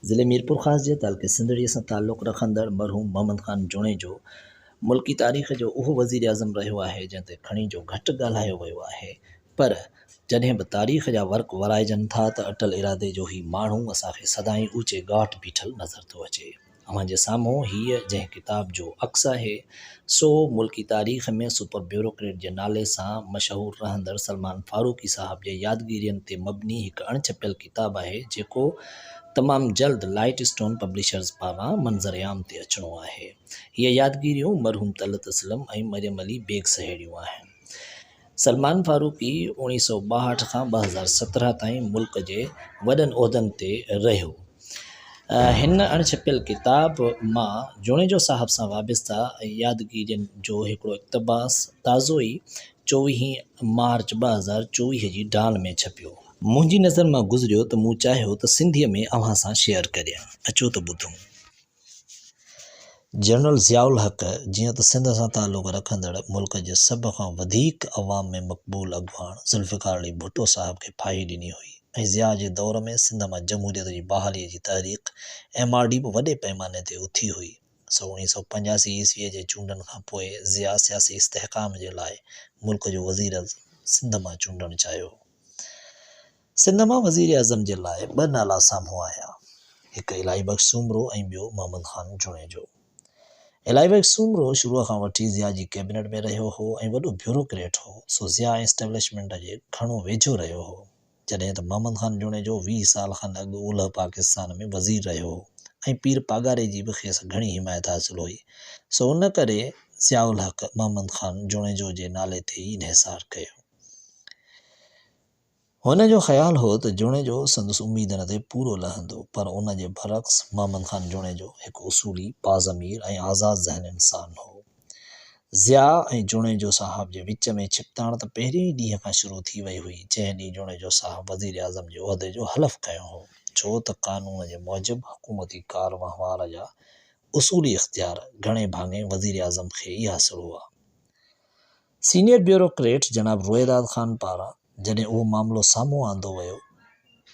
ضلعي ميرپورخاص جي تعلقي سنڌڙيء سان تعلق رکندڙ مرحوم محمد خان جوڻيجو ملڪي تاريخ جو اهو وزيراعظم رهيو آهي، جنهن تي کڻي جو گهٽ ڳالهايو ويو آهي، پر جڏهن به تاريخ جا ورق ورائجن ٿا ته اٽل ارادي جو هي ماڻهو اسان کي سدائين اوچي ڳاٽ بيٺل نظر ٿو اچي. اوهان جي سامهون هيء جنهن ڪتاب جو عڪس آهي، سو ملڪي تاريخ ۾ سپر بيوروڪريٽ جي نالي سان مشهور رهندڙ سلمان فاروقي صاحب جي يادگيرين تي مبني هڪ اڻ ڇپيل ڪتاب آهي، جيڪو تمام جلد لائيٽ اسٽون پبلشرز پاران منظر عام تي اچڻو آهي. هيء يادگيريون مرحوم طلعت اسلم ۽ مريم علي بيگ سهيڙيون آهن. سلمان فاروقي اوڻيهه سئو 62 کان 2017 تائين ملڪ جي وڏن عهدن تي رهيو. هن اڻ ڇپيل ڪتاب مان جوڻيجو صاحب سان وابسته يادگيرين جو هڪڙو اقتباس تازو ئي چوويهين مارچ 2024 جي ڊان ۾ ڇپيو. منهنجي نظر مان گذريو ته مون چاهيو ته سنڌيء ۾ اوهان سان شيئر ڪريان. اچو ته ٻڌون. جنرل ضياء الحق جيئن ته سنڌ سان تعلق رکندڙ ملڪ جي سڀ کان وڌيڪ عوام ۾ مقبول اڳواڻ ذوالفقار علي ڀٽو صاحب کي ڦاهي ڏني هئي ۽ ضياء جي دور ۾ سنڌ مان جمهوريت جي بحالي جي تحريڪ ايم آر ڊي به وڏي پئماني تي اٿي هئي سو 1985 عيسوي جي چونڊن کان پوء ضياء سياسي استحڪام جي لاء ملڪ جو وزيراعظم سنڌ مان چونڊڻ چاهيو. سنڌ مان وزيراعظم جي لاء ٻه نالا سامهون آيا، هڪ الاهي بخش سومرو ۽ ٻيو محمد خان جوڻيجو. الاهي بخش سومرو شروع کان وٺي ضياء جي ڪئبينيٽ ۾ رهيو هو ۽ وڏو بيوروڪريٽ هو، سو ضياء ۽ اسٽيبلشمينٽ جي گهڻو ويجهو رهيو هو. جڏهن ته محمد خان جوڻيجو 20 سال کن اڳ اولهه پاڪستان ۾ وزير رهيو هو ۽ پير پاڳاري جي به کيس گهڻي حمايت حاصل هئي، سو ان ڪري ضياء الحق محمد خان جوڻيجو جي نالي تي ئي انحصار ڪيو. هن جو خيال هو ته جوڻيجو سندس اميدن تي پورو لهندو، پر ان جي برعڪس محمد خان جوڻيجو هڪ اصولي، باضمير ۽ آزاد ذهن انسان هو. ضياء ۽ جوڻيجو صاحب جي وچ ۾ ڇڪتاڻ ته پهرين ئي ڏينهن کان شروع ٿي وئي هئي، جنهن ڏينهن جوڻيجو صاحب وزيراعظم جي عهدي جو حلف کنيو هو، ڇو ته قانون جي موجب حڪومتي ڪار وهنوار جا اصولي اختيار گهڻي ڀاڱي وزيراعظم کي ئي حاصل هئا. سينيئر بيوروڪريٽ جناب روئيداد خان پاران جڏهن اهو معاملو سامهون آندو ويو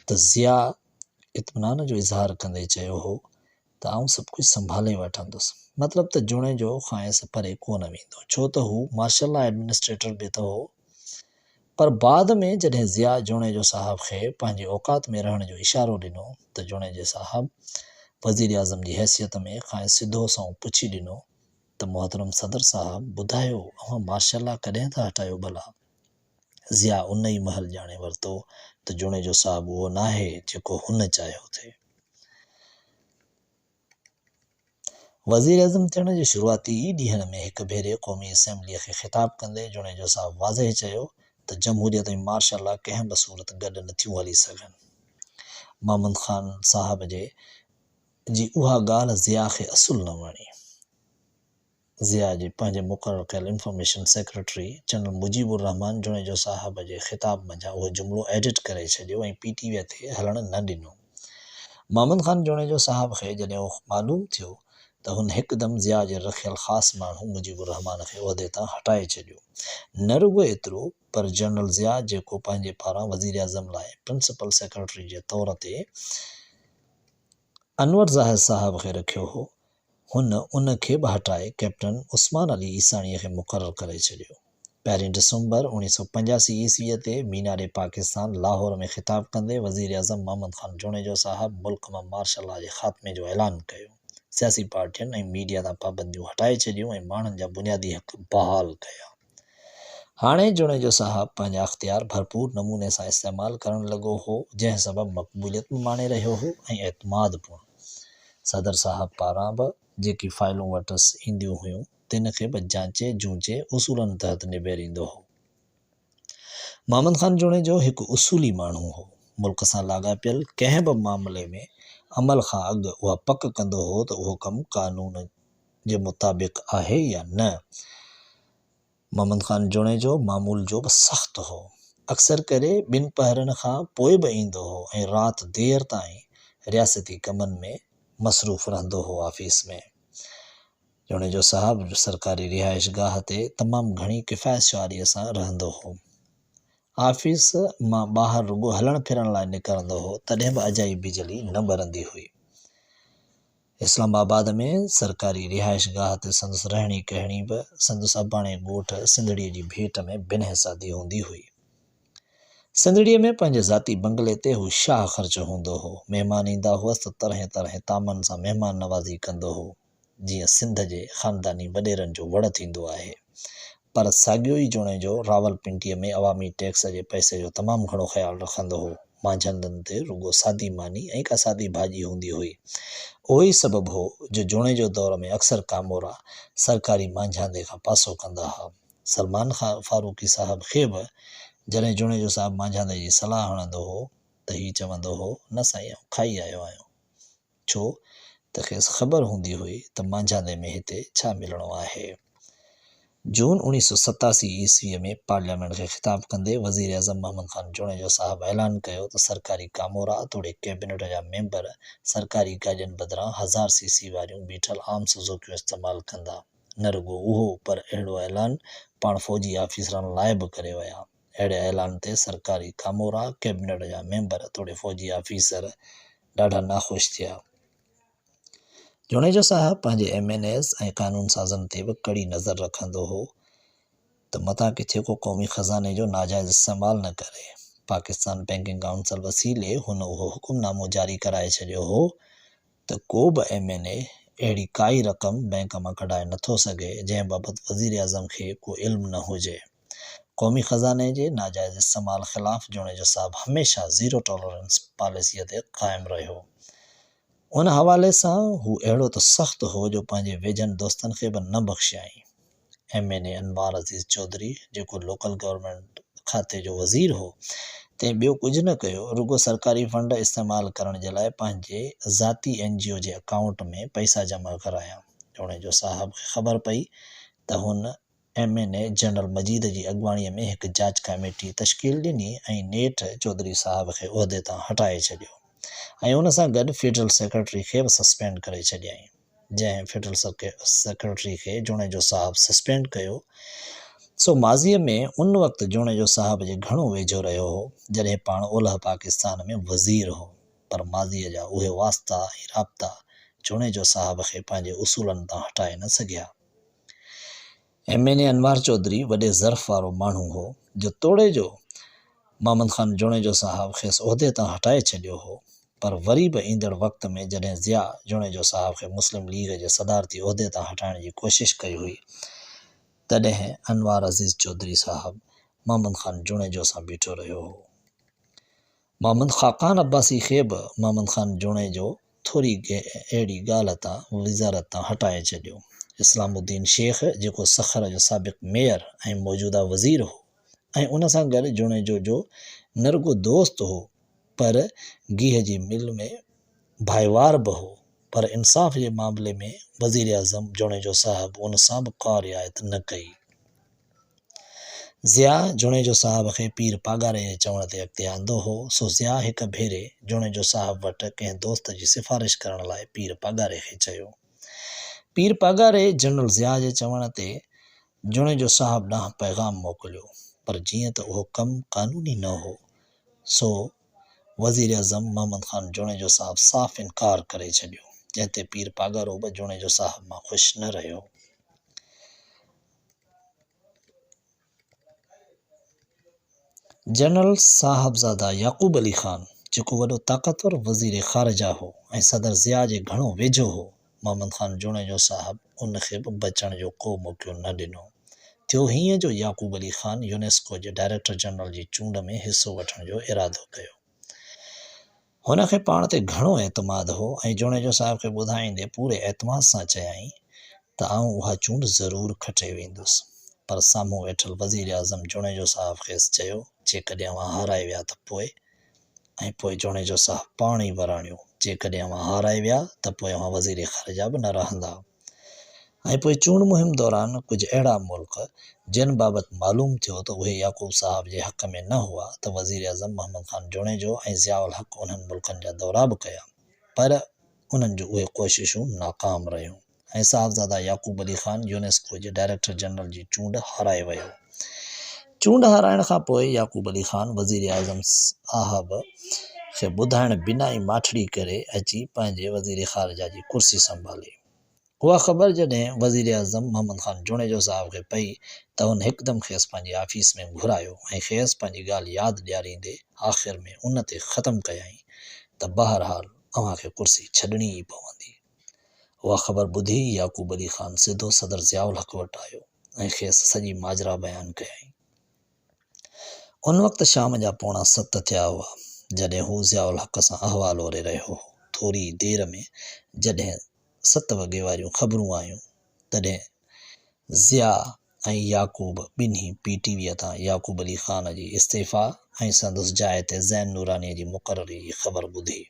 ته ضياء اطمينان جو اظهار ڪندي چيو هو ته آئون سڀ ڪجهه سنڀالي وٺندس مطلب ته جوڻيجو کانئس پري ڪو نه ويندو ڇو ته هو مارشل لا ايڊمنسٽريٽر به ته هو پر بعد ۾ جڏهن ضياء جوڻيجو صاحب کي پنهنجي اوقات ۾ رهڻ جو اشارو ڏنو ته جوڻيجي صاحب وزيراعظم جي حيثيت ۾ کانئس سڌو سنئون پڇي ڏنو ته محترم صدر صاحب ٻڌايو اوهان مارشل لا ڪڏهن ٿا هٽايو ڀلا؟ ضياء ان ئي مهل ڄاڻي ورتو ته جوڻيجو صاحب اهو ناهي جيڪو هن چاهيو ٿي. وزيراعظم ٿيڻ جي شروعاتي ئي ڏينهن ۾ هڪ ڀيري قومي اسيمبليء کي خطاب ڪندي جوڻيجو صاحب واضح چيو ته جمهوريت ۽ مارشل لا ڪنهن به صورت گڏ نٿيون هلي سگهن. محمد خان صاحب جي جي اها ڳالهه ضياء کي اصل نه وڻي. ضياء جي پنهنجي مقرر ڪيل information secretary general Mujib ur Rehman Junejo صاحب جي خطاب منجهان اهو جملو ايڊٽ ڪري ڇڏيو ۽ پي ٽي ويء تي هلڻ نه ڏنو. محمد خان جوڻيجو صاحب کي جڏهن اهو معلوم ٿيو ته هن هڪدم ضياء جي رکيل خاص ماڻهو مجيب الرحمان کي عهدي تان هٽائي ڇڏيو. نه رڳو ايترو پر جنرل ضياء جيڪو پنهنجي پاران وزيراعظم لاء پرنسپل سيڪريٽري جي طور تي انور زاهد صاحب کي رکيو هو، هن ان کي به هٽائي ڪئپٽن عثمان علي عيساڻيء کي مقرر ڪري ڇڏيو. پهرين ڊسمبر 1985 عيسويء تي مينار پاڪستان لاهور ۾ خطاب ڪندي وزيراعظم محمد خان جوڻيجو صاحب ملڪ مان مارشل لا جي خاتمي جو اعلان ڪيو، سياسي پارٽين ۽ ميڊيا تان پابنديون هٽائي ڇڏيون ۽ ماڻهن جا بنيادي حق بحال ڪيا. هاڻي جوڻيجو صاحب پنهنجا اختيار ڀرپور نموني سان استعمال ڪرڻ لڳو هو، جنهن سبب مقبوليت به ماڻي رهيو هو ۽ اعتماد پڻ. صدر صاحب پاران به جيڪي فائلون وٽس اينديون هيون، تن کي به جانچي جونچي اصولن تحت نبيريندو هو. محمد خان جوڻيجو هڪ اصولي ماڻهو هو. ملڪ سان لاڳاپيل ڪنهن به معاملي ۾ عمل کان اڳ اها پڪ ڪندو هو ته اهو ڪم قانون جي مطابق آهي يا نه. محمد خان جوڻيجو معمول جو به سخت هو. اڪثر ڪري ٻن پهرن کان پوء به ايندو هو ۽ رات دير تائين رياستي ڪمن ۾ مصروف رهندو هو آفيس ۾ جوڻيجو صاحب سرڪاري رهائش گاهه تي تمام گهڻي ڪفايت شعاريء سان رهندو هو. آفيس مان ٻاهر رڳو هلڻ ڦرڻ لاء نڪرندو هو تڏهن به اجائي بجلي نه ٻرندي هئي. اسلام آباد ۾ سرڪاري رهائشگاهه تي سندس رهڻي ڪهڻي به سندس اباڻي ڳوٺ سنڌڙيء جي ڀيٽ ۾ بنهه سادي هوندي هئي. سنڌڙيء ۾ پنهنجي ذاتي بنگلي تي هو شاهه خرچ هوندو هو. مهمان ايندا هئس ته طرحين طرحين طعامن سان مهمان نوازي ڪندو هو، جيئن سنڌ جي خانداني وڏيرن جو وڙ ٿيندو آهي. پر ساڳيو ئي جوڻيجو راولپنڊيء ۾ عوامي ٽيڪس جي پئسي جو تمام گهڻو خيال رکندو هو. مانجهندن تي رڳو سادي ماني ۽ ڪا سادي ڀاڄي هوندي هئي. اهو ئي سبب هو جو جوڻيجو دور ۾ اڪثر ڪامورا سرڪاري مانجهاندي کان پاسو ڪندا ها. سلمان فاروقي صاحب کي به جڏهن جوڻيجو صاحب مانجهاندي جي صلاح هڻندو هو ته هي چوندو هو، نه سائين آئون کائي آيو آهيان. ڇو ته کيس خبر هوندي هئي ته مانجهاندي ۾ هتي ڇا ملڻو آهي. جون 1987 عيسويء ۾ پارليامينٽ کي خطاب ڪندي وزيراعظم محمد خان جوڻيجو صاحب اعلان ڪيو ته سرڪاري ڪامورا توڙي ڪئبينيٽ جا ميمبر سرڪاري گاڏين بدران هزار سي سي واريون بيٺل عام سوزوڪيون استعمال ڪندا. نه رڳو اهو پر اهڙو اعلان پاڻ فوجي آفيسرن لاء به ڪري ويا. اهڙي اعلان تي سرڪاري ڪامورا، ڪئبينيٽ جا ميمبر توڙي فوجي آفيسر ڏاڍا ناخوش ٿيا. جوڻيجو صاحب پنهنجي ايم اين ايز ۽ قانون سازن تي به ڪڙي نظر رکندو هو ته متان ڪٿي ڪو قومي خزاني جو ناجائز استعمال نه ڪري. پاڪستان بئنڪنگ ڪائونسل وسيلي هن اهو حڪم نامو جاري ڪرائي ڇڏيو هو ته ڪو به ايم اين اي اهڙي ڪائي رقم بئنڪ مان ڪڍائي نٿو سگهي جنهن بابت وزيراعظم کي ڪو علم نه هجي. قومي خزاني جي ناجائز استعمال خلاف جوڻيجو صاحب هميشه زيرو ٽالرنس پاليسيء تي قائم رهيو. ان حوالي سان هو اهڙو ته سخت هو جو پنهنجي ويجهن دوستن کي به نه بخشيائين. M N A Anwar Aziz Chaudhry جيڪو لوڪل گورنمينٽ کاتي جو وزير هو، تنهن ٻيو ڪجهه نه ڪيو، رڳو سرڪاري فنڊ استعمال ڪرڻ جي لاء پنهنجي ذاتي اين جي او جي اڪائونٽ ۾ پئسا جمع ڪرايا. جوڻيجو صاحب کي خبر پئي ته هن M N A general Majeed جي اڳواڻيء ۾ هڪ جاچ ڪاميٽي تشڪيل ڏني ۽ نيٺ چوڌري صاحب کي عهدي تان هٽائي ڇڏيو ۽ ان سان گڏ فيڊرل سيڪريٽري کي به سسپينڊ ڪري ڇڏيائين. جنهن فيڊرل سيڪريٽري کي جوڻيجو صاحب سسپينڊ ڪيو سو ماضيء ۾ ان وقت جوڻيجو صاحب جي گهڻو ويجهو رهيو هو جڏهن پاڻ اولهه پاڪستان ۾ وزير هو پر ماضيء جا اهي واسطا ۽ رابطا جوڻيجو صاحب کي پنهنجي اصولن تان هٽائي نه سگهيا. M N A Anwar Chaudhry وڏي ظرف وارو ماڻهو هو جو توڙي جو محمد خان جوڻيجو صاحب کيس عهدي تان هٽائي ڇڏيو هو پر وري به ايندڙ وقت ۾ جڏهن ضياء جوڻيجو صاحب کي مسلم ليگ جي صدارتي عهدي تان هٽائڻ جي ڪوشش ڪئي هئي تڏهن انوار عزيز چوڌري صاحب محمد خان جوڻيجو سان بيٺو رهيو هو. محمد خاقان عباسي کي به محمد خان جوڻيجو ٿوري اهڙي ڳالهه تان وزارت تان هٽائي ڇڏيو. اسلام الدين شيخ جيڪو سکر جو سابق ميئر ۽ موجوده وزير هو ۽ ان سان گڏ جوڻيجو جو نه رڳو دوست هو پر گيهه جي مل ۾ ڀائيوار به هو پر انصاف جي معاملي ۾ وزيراعظم جوڻيجو صاحب ان سان به ڪا رعايت نه ڪئي. ضياء جوڻيجو صاحب کي پير پاڳاري جي چوڻ تي اڳتي آندو هو، سو ضياء هڪ ڀيري جوڻيجو صاحب وٽ ڪنهن دوست جي سفارش ڪرڻ لاء پير پاڳاري کي چيو. پير پاڳاري جنرل ضياء جي چوڻ تي جوڻيجو صاحب ڏانهن پيغام موڪليو، پر جيئن ته اهو ڪم قانوني نه هو، سو وزيراعظم محمد خان جوڻيجو صاحب صاف انڪار ڪري ڇڏيو، جنهن تي پير پاڳارو به جوڻيجو صاحب مان خوش نه رهيو. جنرل صاحبزاده يعقوب علي خان، جيڪو وڏو طاقتور وزير خارجه هو ۽ صدر ضياء جي گهڻو ويجهو هو، محمد خان جوڻيجو صاحب ان کي به بچڻ جو ڪو موقعو نه ڏنو. ٿيو هيئن جو يعقوب علي خان يونيسڪو جي ڊائريڪٽر جنرل جي چونڊ ۾ حصو وٺڻ جو ارادو ڪيو. هن کي پاڻ تي گهڻو اعتماد هو ۽ جوڻيجو صاحب کي ٻڌائيندي پوري اعتماد سان چيائين ته آئون اها چونڊ ضرور کٽي ويندس. پر سامهون ويٺل وزيراعظم جوڻيجو صاحب کيس چيو، جيڪڏهن اوهان هارائي ويا ته پوء؟ ۽ پوء جوڻيجو صاحب پاڻ ئي وراڻيو، جيڪڏهن اوهان هارائي ويا ته پوء اوهان وزير خارجه به نه رهندا. ۽ پوء چونڊ مهم دوران ڪجهه اهڙا ملڪ جن بابت معلوم ٿيو ته اهي يعقوب صاحب جي حق ۾ نه هئا ته وزيراعظم محمد خان جوڻيجو ۽ ضياء الحق انهن ملڪن جا دورا به ڪيا پر انهن جون اهي ڪوششون ناڪام رهيون ۽ صاحبزاده يعقوب علي خان يونيسڪو جي ڊائريڪٽر جنرل جي چونڊ هارائي ويو. چونڊ هارائڻ کان پوء يعقوب علي خان وزيراعظم صاحب کي ٻڌائڻ بنا ئي ماٺڙي ڪري اچي پنهنجي وزير خارجه جي ڪرسي سنڀالي. اها خبر جڏهن وزيراعظم محمد خان جوڻيجو صاحب کي پئي ته هن هڪدم کيس پنهنجي آفيس ۾ گهرايو ۽ کيس پنهنجي ڳالهه ياد ڏياريندي آخر ۾ ان تي ختم ڪيائين ته بهرحال اوهان کي ڪرسي ڇڏڻي ئي پوندي. اها خبر ٻڌي ئي يعقوب علي خان سڌو صدر ضياء الحق وٽ آيو ۽ کيس سڄي ماجرا بيان ڪيائين. ان وقت شام جا پوڻا ست ٿيا هئا، جڏهن هو ضياء الحق سان احوال اوري رهيو هو. ٿوري ئي دير ۾ جڏهن ست وڳي واريون خبرون آيون، تڏهن ضياء ۽ يعقوب ٻنهي پي ٽي ويء تان يعقوب علي خان جي استعيفيٰ ۽ سندس جاء تي زين نورانيء جي مقرري جي خبر ٻڌي.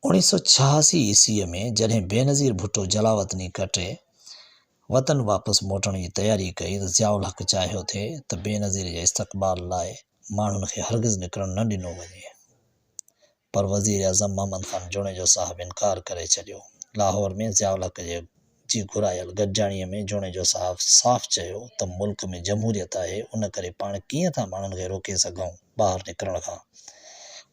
1986 عيسويء ۾ جڏهن بينظير ڀٽو جلاوطني ڪٽي وطن واپس موٽڻ جي تياري ڪئي ته ضياء الحق چاهيو ٿي ته بينظير جي استقبال لاء ماڻهن کي هرگز نڪرڻ نه ڏنو وڃي پر وزيراعظم محمد خان جوڻيجو صاحب انڪار ڪري ڇڏيو. لاهور ۾ ضياء الحق جي جي گهرايل گڏجاڻيء ۾ جوڻيجو صاحب صاف چيو ته ملڪ ۾ جمهوريت آهي ان ڪري پاڻ ڪيئن ٿا ماڻهن کي روڪي سگهون ٻاهر نڪرڻ کان.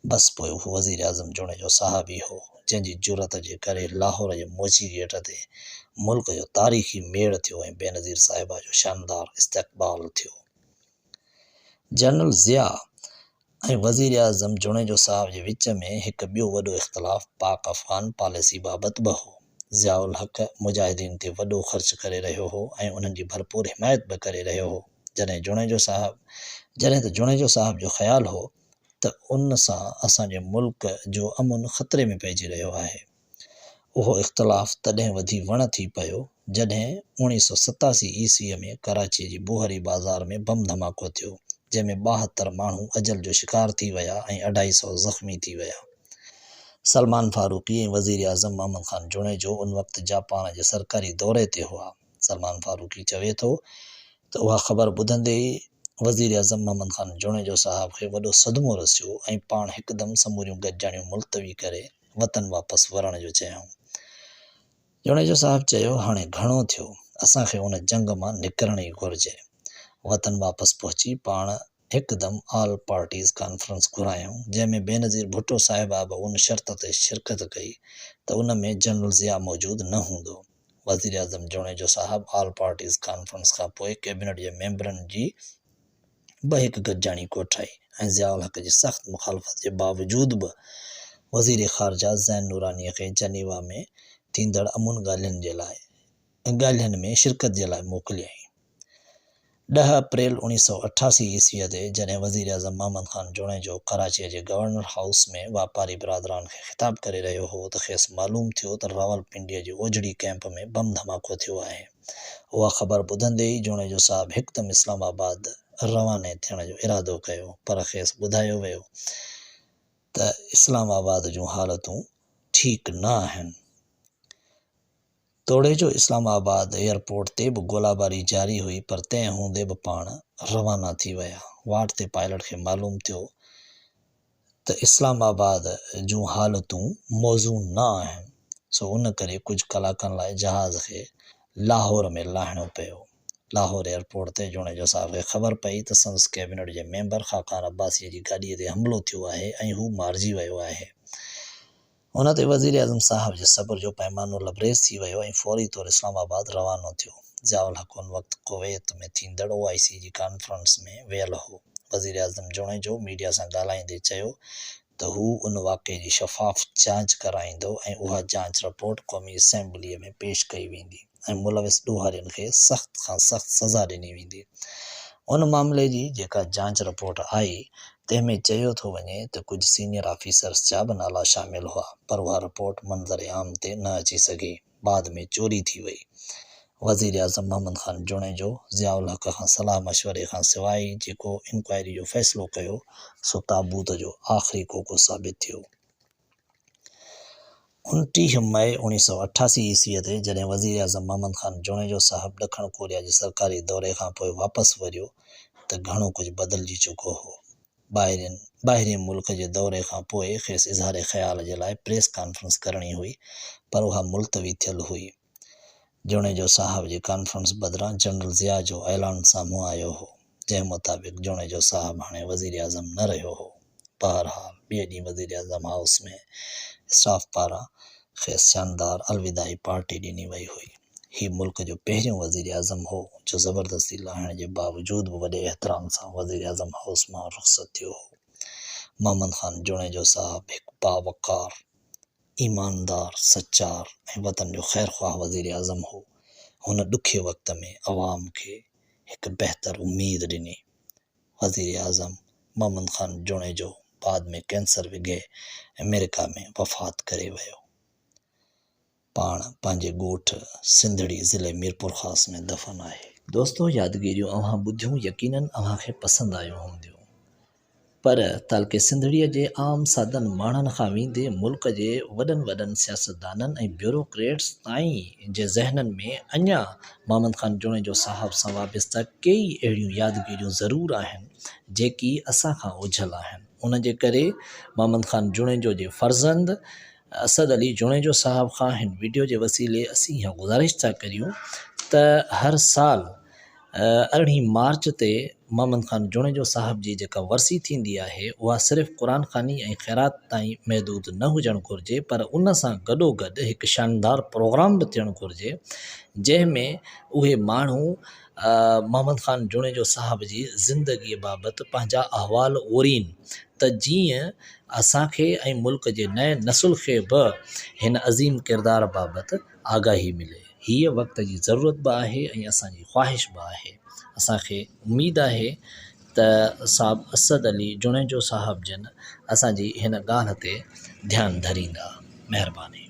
بس پوء اهو وزيراعظم جوڻيجو صاحب ئي هو جنهن جي جرئت جي ڪري لاهور جي موچي گيٽ تي ملڪ جو تاريخي ميڙ ٿيو ۽ بينظير صاحبه جو شاندار استقبال ٿيو. جنرل ضياء ۽ وزيراعظم جوڻيجو صاحب جي وچ ۾ هڪ ٻيو وڏو اختلاف پاڪ افغان پاليسي بابت به هو. ضياء الحق مجاهدين تي وڏو خرچ ڪري رهيو هو ۽ انهن جي ڀرپور حمايت به ڪري رهيو هو. جڏهن جوڻيجو صاحب جڏهن ته جوڻيجو صاحب جو خيال هو ته ان سان اسان جي ملڪ جو امن خطري ۾ پئجي رهيو آهي. اهو اختلاف تڏهن وڌي وڻ ٿي پيو، جڏهن 1987 عيسويء ۾ ڪراچيء جي بوهري بازار ۾ بم ڌماڪو ٿيو، جنهن ۾ 72 ماڻهو اجل جو شڪار ٿي ويا ۽ اڍائي سئو زخمي ٿي ويا. سلمان فاروقي ۽ وزيراعظم محمد خان جوڻيجو ان وقت جاپان جي سرڪاري دوري تي هئا. سلمان فاروقي چوي ٿو ته اها خبر ٻڌندي ئي وزيراعظم محمد خان جوڻيجو صاحب کي وڏو صدمو رسيو ۽ پاڻ هڪدم سموريون گڏجاڻيون ملتوي ڪري وطن واپس ورڻ جو چيائون. جوڻيجو صاحب چيو هاڻي گهڻو ٿيو، اسان کي ان جنگ مان نڪرڻ ئي گهرجي. وطن واپس پهچي پاڻ هڪدم آل پارٽيز ڪانفرنس گهرايائون، جنهن ۾ بينظير ڀٽو صاحبه به ان شرط تي شرڪت ڪئي ته ان ۾ جنرل ضياء موجود نه هوندو. وزيراعظم جوڻيجو صاحب آل پارٽيز ڪانفرنس کان پوء ڪيبنيٽ جي ميمبرن جي به هڪ گڏجاڻي ڪوٺائي ۽ ضياء الحق جي سخت مخالفت جي باوجود به وزير خارجه زين نورانيء کي جنيوا ۾ ٿيندڙ امن ڳالهين جي لاء ڳالهين ۾ شرڪت جي لاء موڪليائين. ڏهه اپريل 1988 عيسويء تي جڏهن وزيراعظم محمد خان جوڻيجو ڪراچيء جي گورنر هائوس ۾ واپاري برادران کي خطاب ڪري رهيو هو ته کيس معلوم ٿيو ته راولپنڊيء جي اوجهڙي ڪئمپ ۾ بم ڌماڪو ٿيو آهي. اها خبر ٻڌندي ئي جوڻيجو صاحب هڪدم اسلام آباد رواني ٿيڻ جو ارادو ڪيو پر کيس ٻڌايو ويو ته اسلام آباد جون حالتون ٺيڪ نه آهن. توڙي جو اسلام آباد ايئرپورٽ تي به گولاباري جاري هئي پر تنهن هوندي به پاڻ روانا ٿي ويا. واٽ تي پائلٽ کي معلوم ٿيو ته اسلام آباد جون حالتون موزون نه آهن سو ان ڪري ڪجهه ڪلاڪن لاء جهاز کي لاهور ۾ لاهڻو پيو. لاهور ايئرپورٽ تي جوڻيجو صاحب کي خبر پئي ته سندس ڪيبنٽ جي ميمبر خاقان عباسيء جي گاڏيء تي حملو ٿيو آهي ۽ هو مارجي ويو آهي. ان تي وزيراعظم صاحب جي صبر جو پئمانو لبريز ٿي ويو ۽ فوري طور اسلام آباد روانو ٿيو. ضياء الحق ان وقت ڪويت ۾ ٿيندڙ او آء سي جي ڪانفرنس ۾ ويل هو. وزيراعظم جوڻيجو ميڊيا سان ڳالهائيندي چيو ته هو ان واقعي جي شفاف جاچ ڪرائيندو ۽ اها جاچ رپورٽ قومي اسيمبليء ۾ پيش ڪئي ويندي. ۽ ملوث ڏوهارين کي سخت کان سخت سزا ڏني ويندي. ان معاملي جي جيڪا جاچ رپورٽ آئي تنهن ۾ چيو ٿو وڃي ته ڪجهه سينيئر آفيسرز جا به نالا شامل هئا پر اها رپورٽ منظر عام تي نه اچي سگهي بعد ۾ چوري ٿي وئي. وزيراعظم محمد خان جوڻيجو ضياء الحق کان صلاح مشوري کان سواء ئي جيڪو انڪوائري جو فيصلو ڪيو سو تابوت جو آخري ڪوڪو ثابت ٿيو. 29 مئي 1988 عيسويء تي جڏهن وزيراعظم محمد خان جوڻيجو صاحب ڏکڻ ڪوريا جي سرڪاري دوري کان پوء واپس وريو ته گهڻو ڪجهه بدلجي چڪو هو. ٻاهرين ٻاهرين ملڪ جي دوري کان پوء کيس اظهار خيال جي لاء پريس ڪانفرنس ڪرڻي هئي پر اها ملتوي ٿيل هئي. جوڻيجو صاحب جي ڪانفرنس بدران جنرل ضياء جو اعلان سامهون آيو هو، جنهن مطابق جوڻيجو صاحب هاڻي وزيراعظم نه رهيو هو. بهرحال ٻئي ڏينهن وزيراعظم هائوس ۾ اسٽاف پاران کيس شاندار الوداعي پارٽي ڏني وئي هئي. هي ملڪ جو پهريون وزيراعظم هو جو زبردستي لاهڻ جي باوجود به وڏي احترام سان وزيراعظم هائوس مان رخصت ٿيو هو. محمد خان جوڻيجو صاحب هڪ باوقار، ايماندار، سچار ۽ وطن جو خيرخواهه وزيراعظم هو. هن ڏکي وقت ۾ عوام کي هڪ بهتر اميد ڏني. وزيراعظم محمد خان جوڻيجو بعد ۾ ڪينسر وگهي آمريڪا ۾ وفات ڪري ويو. پاڻ پنهنجي ڳوٺ سنڌڙي ضلعي ميرپورخاص ۾ دفن آهي. دوستو يادگيريون اوهان ٻڌيون يقينن اوهان کي پسند آيون هونديون. پر تعلقي سنڌڙيء جي عام سادن ماڻهن کان ويندي ملڪ جي وڏن وڏن سياستدانن ۽ بيوروڪريٽس تائين جي ذهنن ۾ اڃا محمد خان جوڻيجو صاحب سان وابسته ڪيئي اهڙيون يادگيريون ضرور آهن، جيڪي اسان کان اوجهل آهن. ان جي ڪري محمد خان جوڻيجو جي فرزند اسد علي جوڻيجو صاحب کان هن وڊيو جي وسيلي اسين اها گذارش ٿا ڪريون ته هر سال ارڙهين مارچ تي محمد خان جوڻيجو صاحب جي جيڪا ورسي ٿيندي آهي اها صرف قرآن خواني ۽ خيرات تائين محدود نه هجڻ گهرجي پر ان سان گڏوگڏ هڪ شاندار پروگرام به ٿيڻ گهرجي جنهن ۾ اهي ماڻهو محمد خان جوڻيجو صاحب جي زندگي بابت پنهنجا احوال اورين ته جيئن اسان کي ۽ ملڪ جي نئين نسل کي به هن عظيم ڪردار بابت آگاهي ملي. هيء وقت جي ضرورت به آهي ۽ اسان جي خواهش به آهي. اسان کي اميد آهي ته صاحب اسد علي جوڻيجو صاحب جن اسان جي هن ڳالهه تي ڌيان ڌريندا. مهرباني.